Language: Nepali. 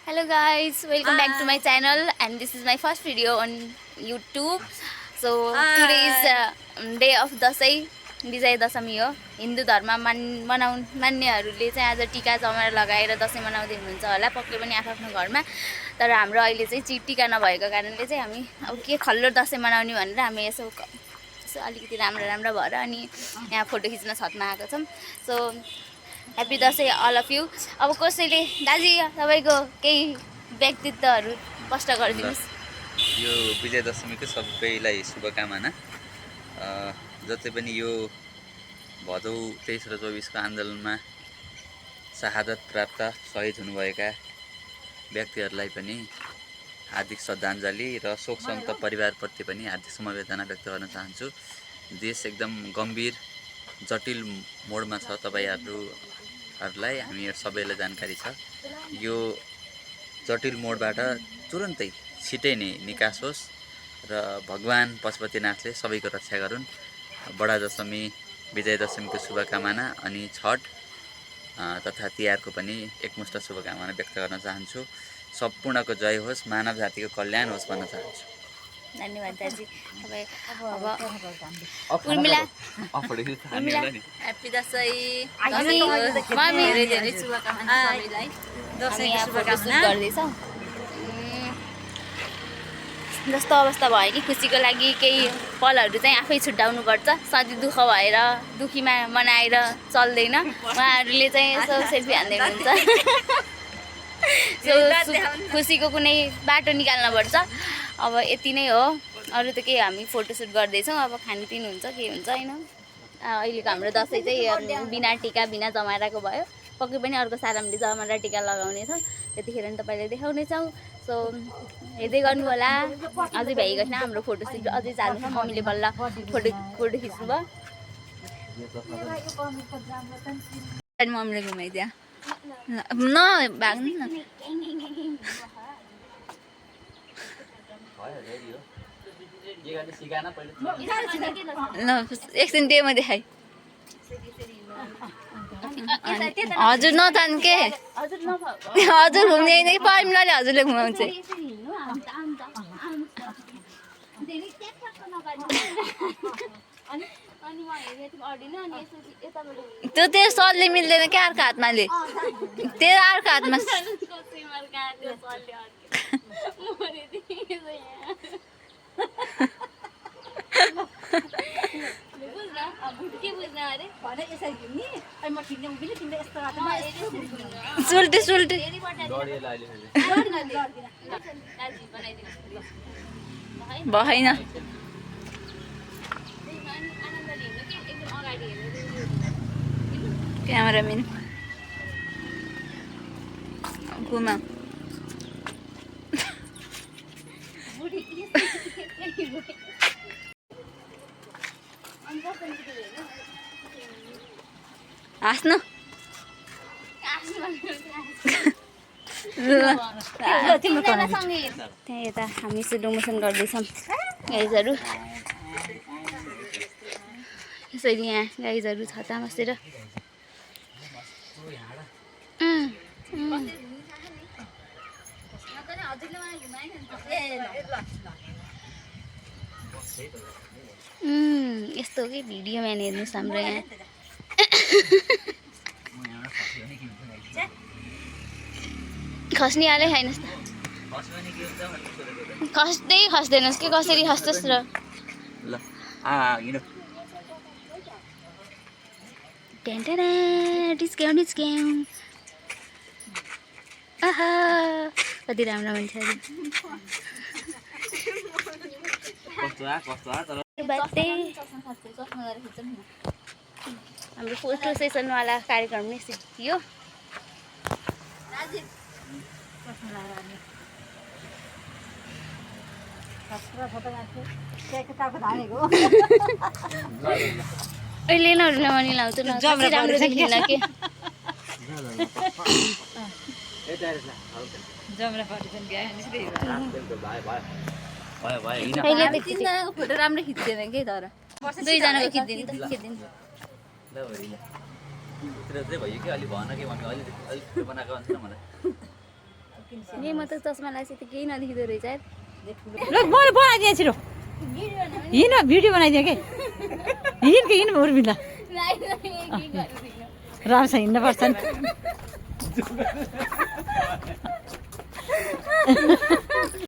Hello guys, welcome back to my channel and this is my first video on YouTube. So today is day of Dasai, विजय दशमी हो। हिन्दू धर्म मान्नेहरूले चाहिँ आज टीका जमारा लगाएर दसैँ मनाउँदै हुनुहुन्छ होला, पक्कै पनि आफ्नो घरमा। तर हाम्रो अहिले चाहिँ टीका नभएको कारणले चाहिँ हामी अब के खल्लो दसैँ मनाउने भनेर हामी यसो अलिकति राम्रो भएर अनि यहाँ फोटो खिच्न छतमा आएको छौँ। So happy Dashain all of you. अब कसैले दाजु तपाईँको केही व्यक्तित्वहरू स्पष्ट गरिदिनुहोस्। यो विजय दशमीको सबैलाई शुभकामना। जति पनि यो भदौ 23 र 24को आन्दोलनमा शहादत प्राप्त शहीद हुनुभएका व्यक्तिहरूलाई पनि हार्दिक श्रद्धाञ्जली र शोकसन्तप्त परिवारप्रति पनि हार्दिक समवेदना व्यक्त गर्न चाहन्छु। देश एकदम गम्भीर जटिल मोडमा छ, तपाईहरुलाई हामी सबैलाई जानकारी छ। यो जटिल मोडबाट तुरुन्तै छिटै नै निकास होस् र भगवान पशुपतिनाथले सबैको रक्षा गरून्। बडा दशमी विजय दशमीको शुभकामना अनि छठ तथा तिहारको पनि एकमुष्ट शुभकामना व्यक्त गर्न चाहन्छु। सम्पूर्णको जय होस्, मानव जातिको कल्याण होस् भन्न चाहन्छु। धन्यवाद दाजु। अब उर्मिला ह्याप्पी दसैँ, धेरै शुभकामना सबैलाई। दसैँको शुभकामना गर्दैछौँ। जस्तो अवस्था भयो नि खुसीको लागि केही पलहरू चाहिँ आफै छुट्याउनुपर्छ। सधैँ दुःख भएर दुखीमा मनाएर चल्दैन। उहाँहरूले चाहिँ यसो सेल्फी हान्दै हुनुहुन्छ। खुसीको कुनै बाटो निकाल्नुपर्छ। अब यति नै हो, अरू त केही हामी फोटोसुट गर्दैछौँ। अब खानपिन हुन्छ के हुन्छ होइन। अहिलेको हाम्रो दसैँ चाहिँ बिना टिका बिना जमाराको भयो। पक्कै पनि अर्को साल हामीले जमारा टिका लगाउनेछौँ, त्यतिखेर नि तपाईँलाई देखाउनेछौँ। सो हेर्दै गर्नु होला। अझै भ्याइएको छैन हाम्रो फोटोसुट, अझै चालु छ। मम्मीले बल्ल फोटो खिच्नु भयो। मम्मीले घुमाइदिया न भाग्नु न। एकछिन डेमा देखाइ। हजुर नजानु के, हजुर घुम्ने होइन कि परिमलाले हजुरले घुमाउँछ। त्यो तेरो सरले मिल्दैन क्या, अर्को हातमाले तेरो अर्को हातमा। सुल्टी सुल्टी भएन। क्यामेराम्यान घुमा। हाँस्नु त्यहाँ यता हामी स्लो मोसन गर्दैछौँ गाइजहरू। यसरी यहाँ गाइजहरू छता बसेर यस्तो हो कि भिडियोमा हेर्नुहोस् हाम्रो यहाँ खस्ने हालै खाइनुहोस् न। खस्दैनस् कि कसरी खस्छस् र। डिस्काउन्ट आहा कति राम्रो मान्छेहरू। हाम्रो फोटो सेसनवाला कार्यक्रम नै थियो। अहिले नहरूले पनि लाउँछ न, राम्रो देखिन्न के। फोटो राम्रो खिच्दैन कि, तर दुईजनाको खिचिदिनु भित्र चाहिँ भयो कि अलि भन कि मम्मी अलि बनाएको भन्छ न मलाई। नि म त चस्मा लगाएपछि त केही नदेखिँदो रहेछ यार। ल मैले बनाइदिएँ छिटो हिँड भिडियो बनाइदिएँ कि हिँड उर्मिला राम्रो छ हिँड्नुपर्छ नि